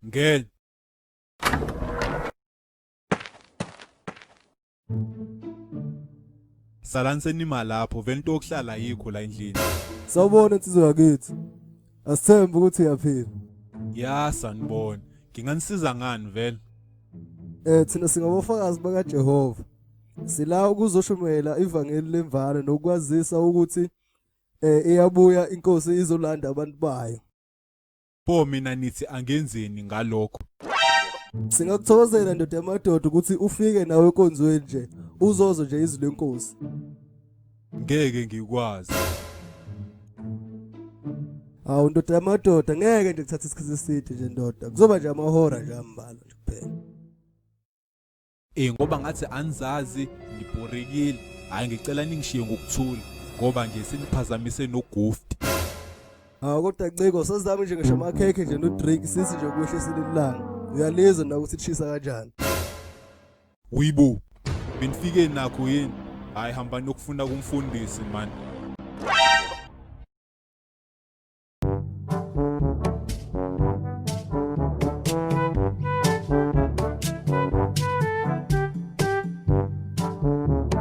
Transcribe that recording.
Ngena. Salani senima lapho vele into yokuhlala ayikho la endlini. Sawubona insizwa yakithi. Asithembe ukuthi uyaphila. Ya sanibona. Nginganisiza ngani vele? Eh thina singabofakazi bakaJehova. Sila ukuzoshumayela ivangeli lemvano nokwazisa ukuthi eh iyabuya inkosi izolanda abantu bayo. Pho mina nithi angenzeni ngalokho? Singakuthokozela ndoda yamadoda ukuthi ufike nawe enkonzweni nje uzozwa nje izwi lenkosi. Ngeke ngikwazi. Hawu ndoda yamadoda ngeke nje kuthatha isikhathi eside nje ndoda. Kuzoba nje amahora nje ambalwa nje kuphela. Eh ngoba ngathi anizazi ngibhorekile. Hayi ngicela ningishiye ngokuthula ngoba nje seniphazamise nogufti. Hawu kodwa Ciko sazame nje ngisho amakhekhe nje no-drink sithi nje kwehlisa ilanga. Uyalizwa na ukuthi lishisa kanjani. Wibo. Benifike nakho yini? Hayi hambani nokufunda kumfundisi man.